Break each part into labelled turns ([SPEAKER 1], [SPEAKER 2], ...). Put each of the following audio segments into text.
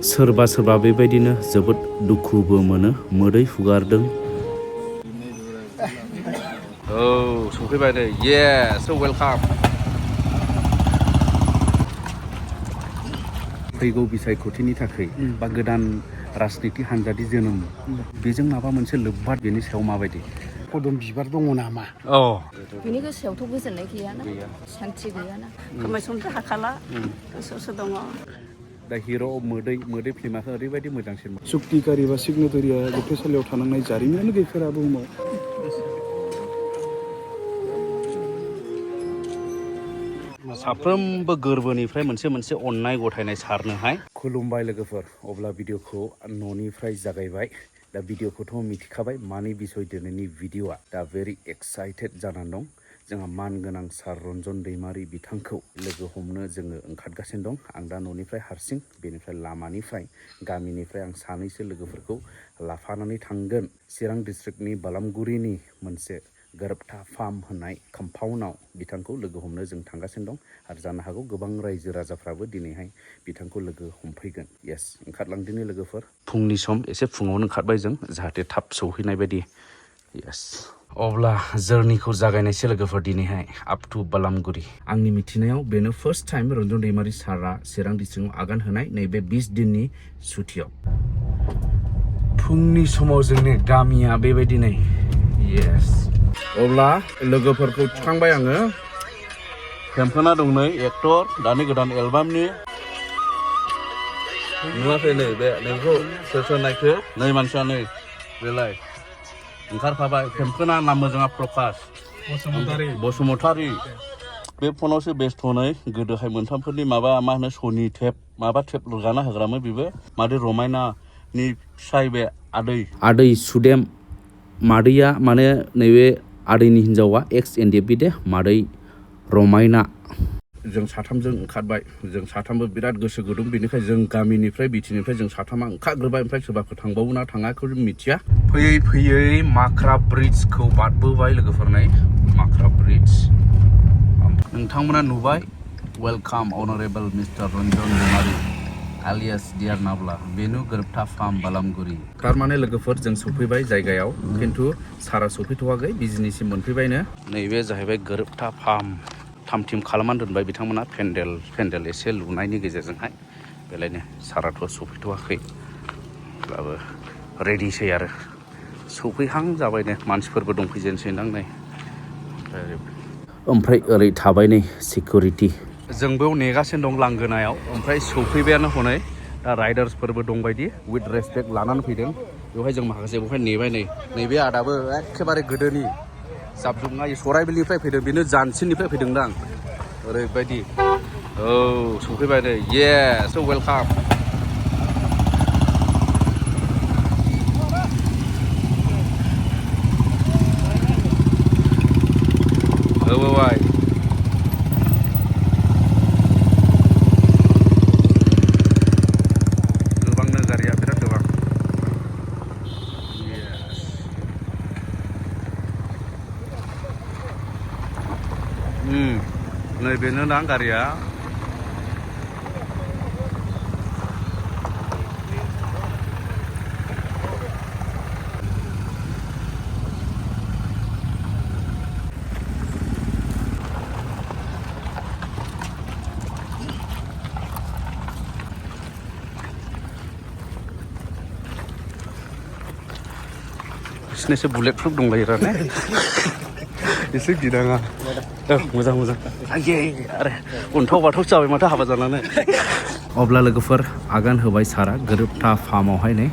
[SPEAKER 1] सोरबा सोरबा बेबायदिनो जोबोद दुखुबो मोनो मोदै हुगारदों। सफैबाय नै येस वेलकाम। फैगौ बिसायख'थिनि थाखाय बा गोदान राजनिति हान्जानि जोनोम बेजों माबा मोनसे लोब्बा बेनि सायाव माबायदि
[SPEAKER 2] कदम बिबार दङ नामा?
[SPEAKER 3] बिनि गोसोआवथ' गोजोननाय गैयाना सान्थि गैयाना खोमायसननो हाखाला गोसोआवसो दङ।
[SPEAKER 1] दा हिर' मोदै फिल्माखौ ओरैबायदि मोजांसिन
[SPEAKER 2] सुक्तिकारि बा सिगनेटारिया जोबथेसालियाव थानांनाय जारिमिनानो गैफेरा बुहुमाव।
[SPEAKER 1] साफ्रोमबो गोरबोनिफ्राय मोनसे अननाय गथायनाय सारनोहाय खुलुमबाय लोगोफोर। अब्ला भिडिअखौ न'निफ्राय जागायबाय। दा भिडिअखौथ' मिथिखाबाय मानि बिसय दिनैनि भिडिअआ दा भेरि एक्साइटेड जानानै दं। जोंहा मानगोनां सार रन्जन दैमारि बिथांखौ लोगो हमनो जोङो ओंखारगासिनो दं। आं दा न'निफ्राय हारसिं, बेनिफ्राय लामानिफ्राय गामिनिफ्राय आं सानैसो लोगोफोरखौ लाफानानै थांगोन चिरां डिस्ट्रिक्टनि बालामगुरिनि मोनसे गोरोबथा फार्म होननाय कम्पाउन्डआव बिथांखौ लोगो हमनो जों थांगासिनो दं। आरो जानो हागौ गोबां रायजो राजाफ्राबो दिनैहाय बिथांखौ लोगो हमफैगोन। येस, ओंखारलांदिनि लोगोफोर। फुंनि सम एसे फुङावनो ओंखारबाय जों जाहाथे थाब सौहैनाय बायदि। येस, अब्ला जर्निखौ जागायनायसै लोगोफोर दिनैहाय आप टु बालामगुरि। आंनि मिथिनायाव बेनो फार्स्ट टाइम रन्जन दैमारि सारा चिरां डिस्ट्रिक्टआव आगान होनाय नैबे 20 दिननि सुटियाव। फुंनि समाव जोंनि गामिया बेबायदि नै। येस, अब्ला लोगोफोरखौ थिखांबाय आङो। फेम्फोना दं नै एक्टर दानि गोदान एलबामनि। नुवाखै नै बे नोंखौ सोर नायखो नै मानसिया नै बेलाय ओंखारफाबाय। फेम्फोना नाम मोजाङा प्रकाश बसुमतारी। बे फनावसो बेस्थ' नै गोदोहाय मोनथामफोरनि माबा मा होनो सनि टेप माबा टेप रोगाना होग्रामोन बेबो। मादै रमायनानि फिसाय बे आदै सुदेम। मादैया माने नैबे आदैनि हिन्जावा एक्स एनडिएफबि दे मादै रमायना। जों साथामजों ओंखारबाय। जों साथामबो बिराद गोसो गुदुं। बेनिखाय जों गामिनिफ्राय बिटिनिफ्राय जों साथामा ओंखारग्रोबाय। ओमफ्राय सोरबाफोर थांबावो ना थाङाखौ जों मिथिया। फैयै फैयै माख्रा ब्रिड्जखौ बारबोबाय लोगोफोर नै माख्रा ब्रिड्ज। नोंथांमोना नुबाय वेलकाम अनरेबल मिस्टार रन्जन दैमारि आलियास डियार नाब्ला बेनो गोरोबथा फार्म बालामगुरि। थारमाने लोगोफोर जों सफैबाय जायगायाव, खिन्थु सारा सफैथ'वाखै बिजनिसिम मोनफैबायनो। नैबे जाहैबाय गोरोबथा फार्म। थाम खालामनानै दोनबाय बिथांमोना पेन्डेल एसे लुनायनि गेजेरजोंहाय। बेलायनो साराथ' सफैथ'वाखै अब्लाबो रेडिसै आरो सफैहां जाबायनो। मानसिफोरबो दंफैजेनसैदां नै। ओमफ्राय ओरै थाबाय नै सिकिउरिटि। जोंबो नेगासिनो दं लांगोनायाव। ओमफ्राय सफैबायानो हनै। दा राइडार्सफोरबो दंबायदि उइथ रेसपेक्ट लानानै फैदों। बेवहाय जों माखासे बेवहाय नेबाय नै। नैबे आदाबो एखेबारे गोदोनि जाबजुबनाय सराइबिलनिफ्राय फैदों। बेनो जानसिननिफ्राय फैदोंदां ओरैबायदि। सफैबाय नै येस वेलकाम। होबाय गोबांनो गारिया बिराद गोबां। नै बेनो ना गारिया। बिसोरनिसो बुलेट प्रुफ दंलायो रा ने। एसे गिनाङा। मोजां आरे उनथाव बाथाव जाबाय माथो हाबा जानानै। अब्ला लोगोफोर आगान होबाय सारा गोरोबथा फार्मावहाय नै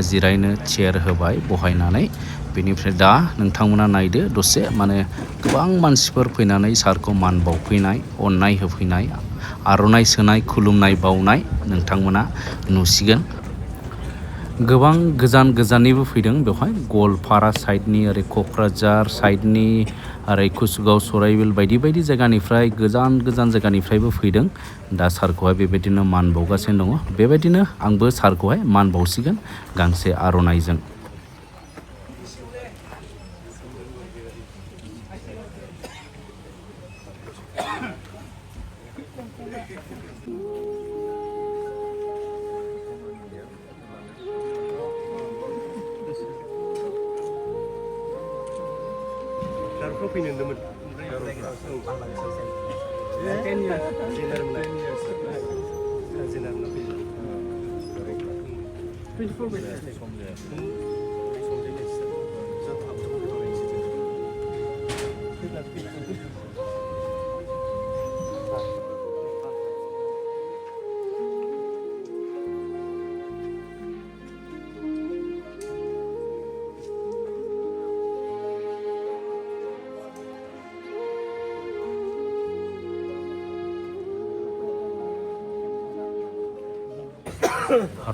[SPEAKER 1] जिरायनो चेयार होबाय बहायनानै। बेनिफ्राय दा नोंथांमोना नायदो दसे माने गोबां मानसिफोर फैनानै सारखौ मान बावफैनाय, अननाय होफैनाय, आर'नाइ सोनाय, खुलुमनाय बावनाय नोंथांमोना नुसिगोन। गोबां गोजान गोजाननिबो फैदों बेवहाय। गवालपारा साइडनि, ओरै क'क्राझार साइडनि, ओरै कुसुगाव सराइबिल बायदि बायदि जायगानिफ्राय गोजान जायगानिफ्रायबो फैदों। दा सारखौहाय बेबायदिनो मान बावगासिनो दङ। बेबायदिनो आंबो सारखौहाय मान बावसिगोन गांसे आर'नाइजों।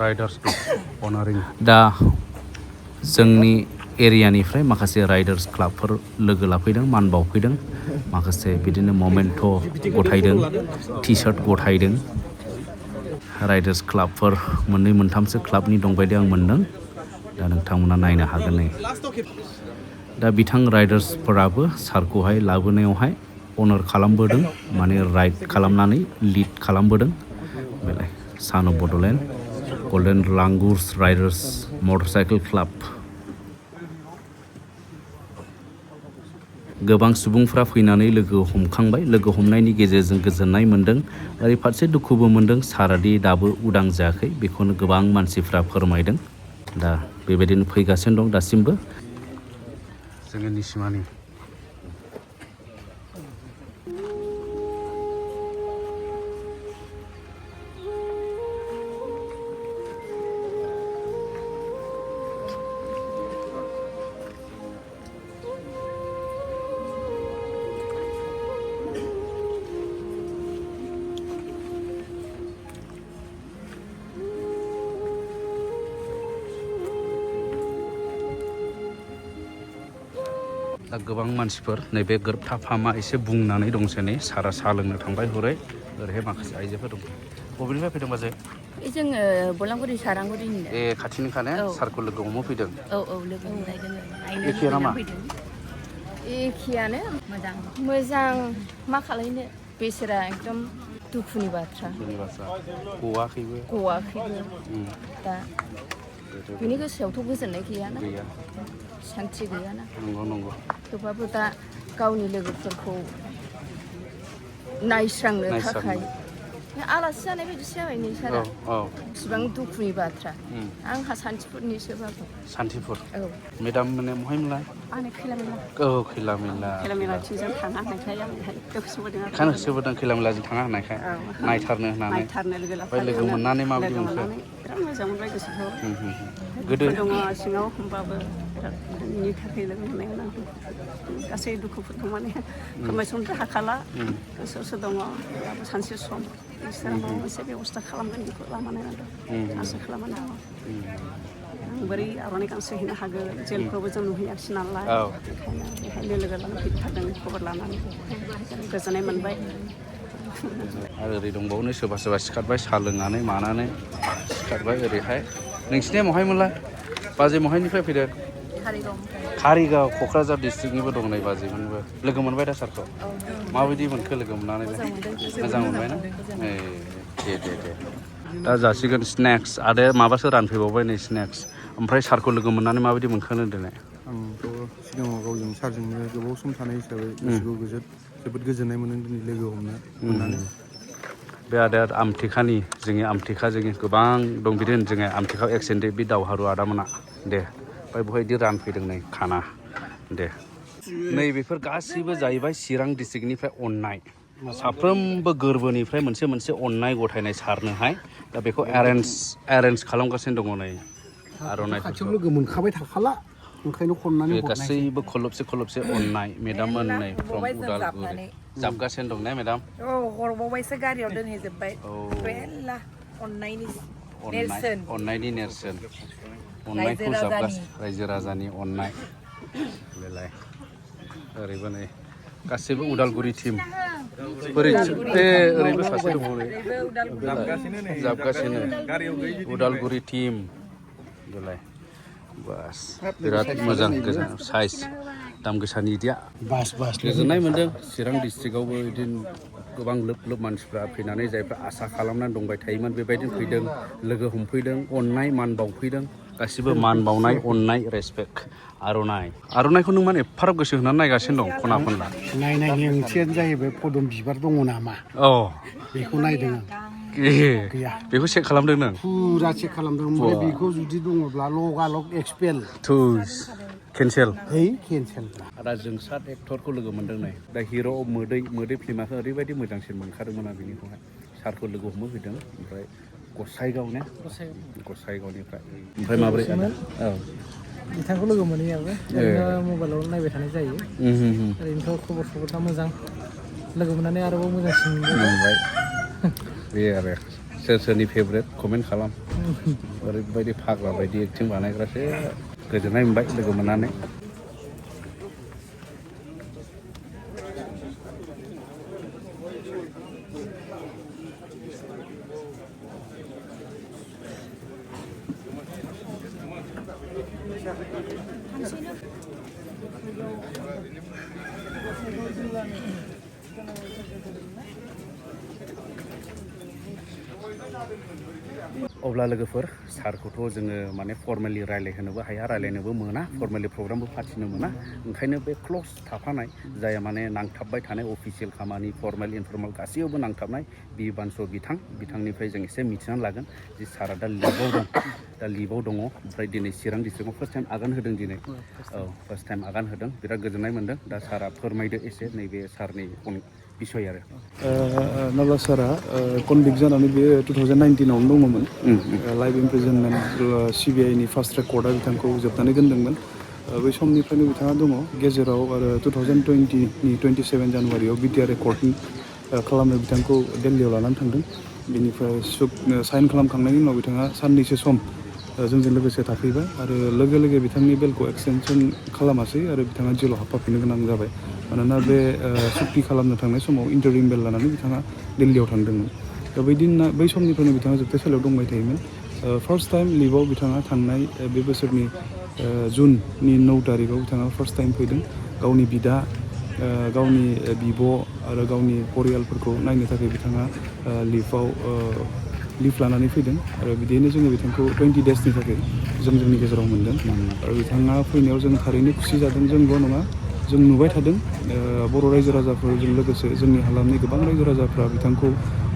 [SPEAKER 1] राइडार्स अनारिं
[SPEAKER 4] दा जोंनि एरियानिफ्राय माखासे राइडार्स क्लाबफोर लोगो लाफैदों मान बावफैदों माखासे बिदिनो ममेन्ट' गथायदों टि सार्ट गथायदों राइडार्स क्लाबफोर मोननै मोनथामसो क्लाबनि दंबायदि आं मोनदों दा नोंथांमोना नायनो हागोन नै दा बिथां राइडार्सफोराबो सारखौहाय लाबोनायावहाय अनार खालामबोदों माने राइड खालामनानै लिड खालामबोदों बेलाय son of Bodoland golden langurs riders motorcycle club गोबां सुबुंफ्रा फैनानै लोगो हमखांबाय लोगो हमनायनि गेजेरजों गोजोननाय मोन्दों ओरै फारसे दुखुबो मोन्दों सारादि दाबो उदां जायाखै बेखौनो गोबां मानसिफ्रा फोरमायदों दा बेबायदिनो फैगासिनो दं दासिमबो
[SPEAKER 1] जोङो निसिमानि दा गोबां मानसिफोर नैबे गोरबथाफामा एसे बुंनानै दंसै नै सारा साहा लोंनो थांबाय हरै ओरैहाय माखासे आइजोफोर दं बबेनिफ्राय फैदों बाजै
[SPEAKER 3] जोङो बलांगुरि सारांगुरिनि
[SPEAKER 1] ए खाथिनिखाने सारखौ लोगो हमनो फैदों
[SPEAKER 3] औ लोगो हमलायदों
[SPEAKER 1] एखे नामा
[SPEAKER 3] एखेयानो मोजां मा खालायनो बेसोरा एकदम दुखुनि बाथ्रा गवाखैबो दा बिनि गोसोआवथ' गोजोननाय गैयाना सान्थि गैयाना
[SPEAKER 1] नंगौ
[SPEAKER 3] थेवबाबो दा गावनि लोगोफोरखौ नायस्रांनो थाखाय आलासि जानाय बायदिसो जाबाय नै सारा इसिबां दुखुनि बाथ्रा आंहा सान्थिफुरनिसोबाबो
[SPEAKER 1] सान्थिफुर औ मेडाम माने महाय मोनलाय
[SPEAKER 3] आंनि खैलामेला
[SPEAKER 1] औ खैलामेलाथिंजों
[SPEAKER 3] थाङा होननायखाय आं गोसोबोदों
[SPEAKER 1] खानो होसोबोदों खैलामेलाजों थाङा होननायखाय नायथारनो होननानै ओमफ्राय लोगो मोननानै माबायदि मोनखो
[SPEAKER 3] बिराद मोजां मोनबाय गोसोखौ
[SPEAKER 1] गोदो
[SPEAKER 3] दङ सिङाव होमबाबो बिराद बिनि थाखाय लोगो मोननायाव गासै दुखुफोरखौ माने फोरमायसननो हाखाला गोसोआवसो दङ दाबो सानसे सम इसोरा माबा मोनसे बेब'स्था खालामगोन बेखौ लामा नायनानै आसा खालामनानै दङ आं बोरै आर'नाइ गांसे हैनो हागोन जेलफ्रावबो जों नुहैयाखिसै नालाय ओंखायनो बेहायनो लोगो लानानै फैथारदों खबर लानानै गोजोननाय मोनबाय
[SPEAKER 1] आरो ओरै दंबावनो सोरबा सिखारबाय साहा लोंनानै मानानै सिखारबाय ओरैहाय नोंसिनिया महाय मोनलाय बाजै महायनिफ्राय फैदों कारिगाव क'क्राझार डिस्ट्रिक्टनिबो दं नै बाजैमोनबो लोगो मोनबाय दा सारखौ माबायदि मोनखो लोगो मोननानै मोजां मोनबाय ना दे दा जासिगोन स्नेक्स आरो माबासो रानफैबावबाय नै स्नेक्स ओमफ्राय सारखौ लोगो मोननानै माबायदि मोनखोनो दिनै
[SPEAKER 2] आंथ' सिगाङाव गावजों सारजोंनो गोबाव सम थानाय हिसाबै गोसोखौ जोबोद गोजोननाय मोनदों दिनै लोगो हमनो मोननानै
[SPEAKER 1] बे आदाया आमथेखानि जोंनि गोबां दं बिदिनो जोङो आमथेखा एक्सिडेन्ट बे दावहारु आदामोना दे ओमफ्राय बेहायदि रानफैदों नै खाना दे नै बेफोर गासैबो जाहैबाय चिरां डिस्ट्रिक्टनिफ्राय अननाय साफ्रोमबो गोरबोनिफ्राय मोनसे अननाय गथायनाय सारनोहाय दा बेखौ एरेन्ज खालामगासिनो दङ नै आर'नाइफोरखौ
[SPEAKER 5] लोगो मोनखाबाय थाखाला ओंखायनो खननानै
[SPEAKER 1] बे गासैबो खलबसे अननाय मेडाम मोननाय फ्रम उदालगुरि जाबगासिनो दं ना मेडाम
[SPEAKER 6] हरबावबायसो गारियाव दोनहैजोब्बाय मेरला
[SPEAKER 1] अननायनि नेरसोन अननायखौ जाबगासिनो रायजो राजानि अननाय बेलाय ओरैबो नै गासैबो उदालगुरि टिम ओरैबो सासे दङ जाबगासिनो उदालगुरि टिम बेलाय बास बिराद मोजां गोजान साइज
[SPEAKER 4] दाम गोसानि इदिया
[SPEAKER 5] बास बास
[SPEAKER 4] गोजोननाय मोन्दों चिरां डिस्ट्रिक्टआवबो बिदिनो गोबां लोब लोब मानसिफ्रा फैनानै जायफ्रा आसा खालामनानै दंबाय थायोमोन बेबायदिनो फैदों लोगो हमफैदों अननाय मान बावफैदों गासिबो मान बावनाय अननाय रेसपेक्ट आर'नाइखौ नों माने एफाराब गोसो होनानै नायगासिनो दं खना खनला
[SPEAKER 5] नायनायनि ओंथियानो जाहैबाय पदम बिबार दङ नामा बेखौ नायदों आं गैया
[SPEAKER 4] बेखौ चेक खालामदों नों
[SPEAKER 5] फुरा चेक खालामदों ओमफ्राय बेखौ जुदि दङब्ला लगालग एक्सपेल
[SPEAKER 4] थुस केन्सेल
[SPEAKER 5] केन्सेल
[SPEAKER 4] दा जोंसार एक्टरखौ लोगो मोन्दों नै दा हिर' मोदै फिल्माखौ ओरैबायदि मोजांसिन मोनखादोंमोन आं बिनिखौहाय सारखौ लोगो हमनो फैदों ओमफ्राय गसाइगावनिफ्राय ओमफ्य माबोरै औ
[SPEAKER 7] बिथांखौ लोगो मोनैयाबो ओरैनो मबाइलाव नायबाय थानाय जायो ओरैनोथ' खबरफ्रा मोजां लोगो मोननानै आरोबाव मोजांसिन
[SPEAKER 4] मोनबाय बे आरो सोरनि फेभरेट कमेन्ट खालाम ओरैबायदि फाग्ला बायदि एक्टिं बानायग्रासो गोजोननाय मोनबाय लोगो मोननानै अब्ला लोगोफोर सारखौथ' जोङो माने फर्मेलि रायलायहोनोबो हाया रायलायनोबो मोना फर्मेलि प्रग्रामबो फाथिनो मोना ओंखायनो बे क्लस थाफानाय जाय माने नांथाबबाय थानाय अफिसियेल खामानि फर्मेल इनफर्मेल गासैयावबो नांथाबनाय बि बानस' बिथांनिफ्राय जों एसे मिथिनानै लागोन जे सारा दा लिभआव दङ ओमफ्राय दिनै चिरां डिस्ट्रिक्टआव फार्स्ट टाइम आगान होदों दिनै फार्स्ट टाइम आगान होदों बिराद गोजोननाय मोन्दों दा सारा फोरमायदो एसे नैबे सारनि बिसय आरो
[SPEAKER 2] नब्ला सारा कनभिक्ट जानानै बे 2019आवनो दङमोन लाइफ इमप्रिजनमेन्ट CBIनि फार्स्ट ट्रेक कर्टआ बिथांखौ जोबनानै दोनदोंमोन बै समनिफ्रायनो बिथाङा दङ गेजेराव आरो 2020नि 27 जानुवारियाव BTR कर्टनि खालामनो बिथांखौ दिल्लीयाव लानानै थांदों बेनिफ्राय साइन खालामखांनायनि उनाव बिथाङा साननैसो सम जोंजों लोगोसे थाफैबाय आरो लोगो लोगो बिथांनि बेलखौ एक्सटेनसन खालामासै आरो बिथाङा जेलाव हाबफाफिननो गोनां जाबाय मानोना बे सुक्ति खालामनो थांनाय समाव इन्टारिम बेल लानानै बिथाङा दिल्लीयाव थांदोंमोन दा बै समनिफ्रायनो बिथाङा जोबथेसालियाव दंबाय थायोमोन फार्स्ट टाइम लिभआव बिथाङा थांनाय बे बोसोरनि जुननि 9 तारिखआव बिथाङा फार्स्ट टाइम फैदों गावनि बिदा गावनि बिब' आरो गावनि परियालफोरखौ नायनो थाखाय बिथाङा लिभ लानानै फैदों आरो बिदियैनो जोङो बिथांखौ 20 डेजनि थाखाय जोंनि गेजेराव मोन्दों आरो बिथाङा फैनायाव जों थारैनो खुसि जादों जोंल' नङा जों नुबाय थादों बर' रायजो राजाफोरजों लोगोसे जोंनि हालामनि गोबां रायजो राजाफ्रा बिथांखौ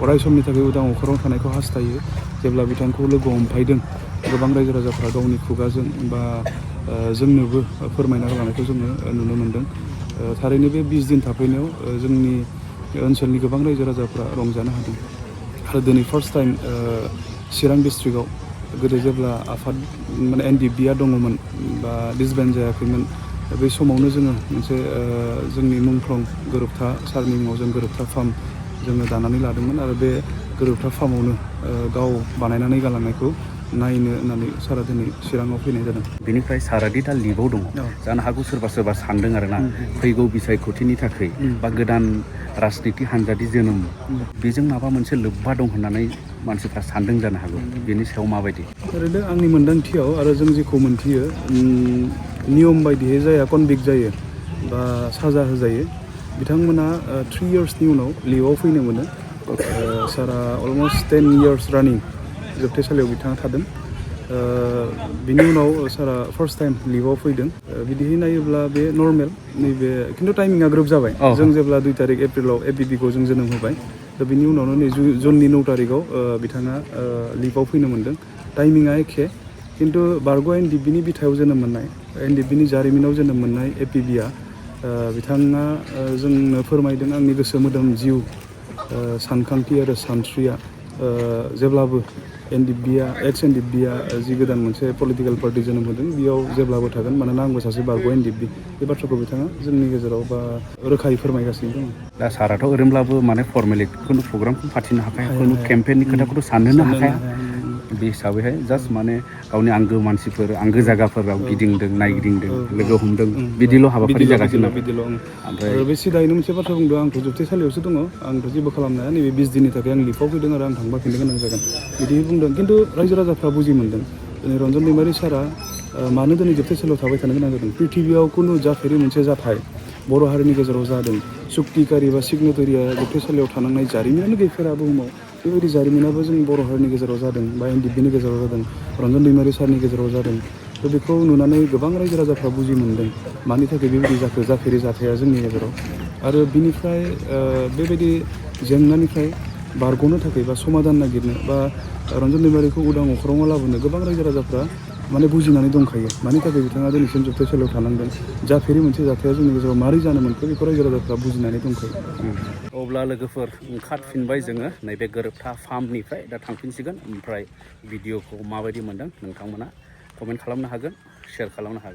[SPEAKER 2] अराय समनि थाखाय उदां अख्राङाव थानायखौ हास्थायो जेब्ला बिथांखौ लोगो हमफायदों गोबां रायजो राजाफ्रा गावनि खुगाजों बा जोंनोबो फोरमायना होलांनायखौ जोङो नुनो मोन्दों थारैनो बे 20 दिन थाफैनायाव जोंनि ओनसोलनि गोबां रायजो राजाफ्रा रंजानो हादों आरो दिनै फार्स्ट टाइम चिरां डिस्ट्रिक्टआव गोदो जेब्ला आफाद माने NDBआ दङमोन बा डिसबेन्ड जायाखैमोन बे समावनो जोङो मोनसे जोंनि मुंख्लं गोरोबथा सारनि मुङाव जों गोरोबथा फार्म जोङो दानानै लादोंमोन आरो बे गोरोबथा फार्मावनो गाव बानायनानै गालांनायखौ नायनो होननानै सारा दिनै चिराङाव फैनाय जादों
[SPEAKER 4] बेनिफ्राय सारादि दा लिभआव दङ जानो हागौ सोरबा सानदों आरोना फैगौ बिसायख'थिनि थाखाय बा गोदान राजनिति हान्जानि जोनोम बेजों माबा मोनसे लोब्बा दं होननानै मानसिफ्रा सानदों जानो हागौ बेनि सायाव माबायदि
[SPEAKER 2] ओरैनो आंनि मोन्दांथियाव आरो जों जेखौ मोन्थियो नियम बायदियै जाया कनभिक्ट जायो बा साजा होजायो बिथांमोना 3 इयार्सनि उनाव लिभआव फैनो मोनो सारा अलमस्ट 10 इयार्स रानिं जोबथेसालियाव बिथाङा थादों बिनि उनाव सारा फार्स्ट टाइम लिभआव फैदों बिदिहै नायोब्ला बे नर्मेल नैबे खिन्थु टाइमिंआ ग्रोब जाबाय जों जेब्ला 2 तारिख एप्रिलाव APBखौ जों जोनोम होबाय दा बिनि उनावनो नै जुननि 9 तारिखआव बिथाङा लिभआव फैनो मोन्दों टाइमिंआ एखे खिन्थु बारग' NDBनि बिथायाव जोनोम मोननाय NDBनि जारिमिनाव जोनोम मोननाय APBआ बिथाङा जोंनो फोरमायदों आंनि गोसो मोदोम जिउ सानखांथि आरो सानस्रिया जेब्लाबो एक्स NDBआ जि गोदान मोनसे पलिटिकेल पार्टि जोनोम होदों बेयाव जेब्लाबो थागोन मानोना आंबो सासे बारग' NDB बे बाथ्राखौ बिथाङा जोंनि गेजेराव बा रोखायै फोरमायगासिनो दङ
[SPEAKER 4] दा साराथ' ओरैनोब्लाबो माने फर्मेलि खुनु प्रग्रामखौ फाथिनो हाखाया खुनु केम्पेइननि खोथाखौथ' साननोनो हाखाया बे हिसाबैहाय जास्ट माने गावनि आंगो मानसिफोर आंगो जायगाफोराव गिदिंदों नायगिदिंदों लोगो हमदों बिदिल' हाबाफारि जागासिनो
[SPEAKER 2] ओमफ्राय बे सिदायैनो मोनसे बाथ्रा बुंदों आंथ' जोबथेसालियावसो दङ आंथ' जेबो खालामनो हाया नैबे 20 दिननि थाखाय आं लिभआव फैदों आरो आं थांबा फिननो गोनां जागोन बिदि बुंदों खिन्थु रायजो राजाफ्रा बुजि मोन्दों दिनै रन्जन दैमारि सारा मानो दिनै जोबथेसालियाव थाबाय थानो गोनां जादों प्रिथिबियाव खुनु जाफेरि मोनसे जाथाय बर' हारिनि गेजेराव जादों सुक्तिकारि बा सिगनेटरिया जोबथेसालियाव थानांनाय जारिमिनानो गैफेरा बुहुमाव बेबायदि जारिमिनाबो जों बर' हारिनि गेजेराव जादों बा एनडिबिनि गेजेराव जादों रन्जन दैमारि सारनि गेजेराव जादों थ' बेखौ नुनानै गोबां रायजो राजाफ्रा बुजि मोनदों मानि थाखाय बेबायदि जाखो जाफेरि जाथाया जोंनि गेजेराव आरो बिनिफ्राय बेबायदि जेंनानिफ्राय बारग'नो थाखाय बा समाधान नागिरनो बा रन्जन दैमारिखौ उदां अख्राङाव लाबोनो गोबां रायजो राजाफ्रा माने बुजिनानै दंखायो मानि थाखाय बिथाङा दिनैसिम जोबथेसालियाव थानांदों जाफेरि मोनसे जाथाया जोंनि गेजेराव मारै जानो मोनखो बेखौ रायजो राजाफ्रा बुजिनानै दंखायो
[SPEAKER 4] अब्ला लोगोफोर ओंखारफिनबाय जोङो नैबे गोरोबथा फार्मनिफ्राय दा थांफिनसिगोन ओमफ्राय भिडिअखौ माबायदि मोनदों नोंथांमोना कमेन्ट खालामनो हागोन शेयार खालामनो हागोन